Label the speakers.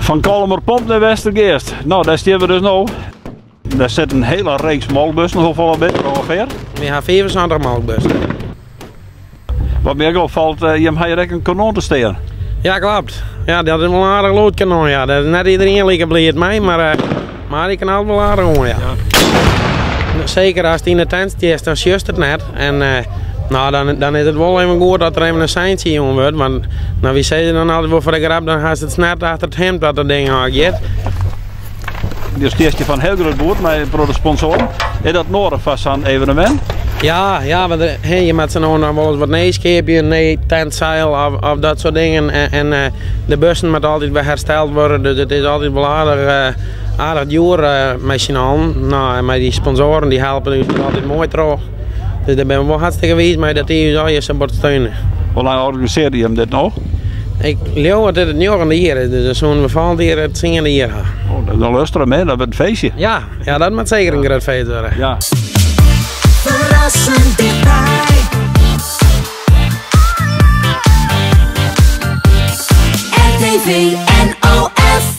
Speaker 1: Fan Kollumerpomp nei Westergeast. No, dêr stean we dus no. Dêr sit in hiele reeks molkbussen. Hoefolle binne der ûngefear?
Speaker 2: We ha 75 molkbussen.
Speaker 1: Wat my ek opfalt, jim ha hjir ek in kanon te stean.
Speaker 2: Ja, klopt. Ja, dat is wol in aardich lûd kanon, ja. Dêr is net iderien like bliid mei, mar, mar dy knalt wol aardich oan, ja. Seker ast yn de tent stiest, dan sjochst it net. En no, dan, dan is it wol even goed dat der even in seintsje jûn wurdt. Want no, wy sizze dan altyd wol foar de grap, dan hast it snert achter it himd dat dat ding ôfgiet.
Speaker 1: Do stiest hjir foar in hiel grut boerd mei in protte sponsoaren. Is dat noadich foar sa'n evenemint?
Speaker 2: Ja, ja, want he, je moatte sa no en dan wolris wat nijs keapje, in nij tentseil of, of dat soart dingen. En, en eh, de bussen moatte altyd wer hersteld wurde, dus it is altyd wol aardich, eh, aardich djoer eh, mei syn allen. No, en mei dy sponsoaren, dy helpe ús der altyd moai troch. Dus dêr binne we wol hartstikke wiis mei dat dy ús allegear sa bot steune.
Speaker 1: Hoe lang organisearje jim dit no?
Speaker 2: Ik leau dat dit it njoggende jier is, dus dan soene we folgjend jier it tsiende jier ha.
Speaker 1: Oh, dat is in lustrum, hè? Dat wurdt in feestje.
Speaker 2: Ja, ja, dat moat seker in grut feest wurde.
Speaker 1: Ja.
Speaker 3: Ferrassend tichtby. RTV.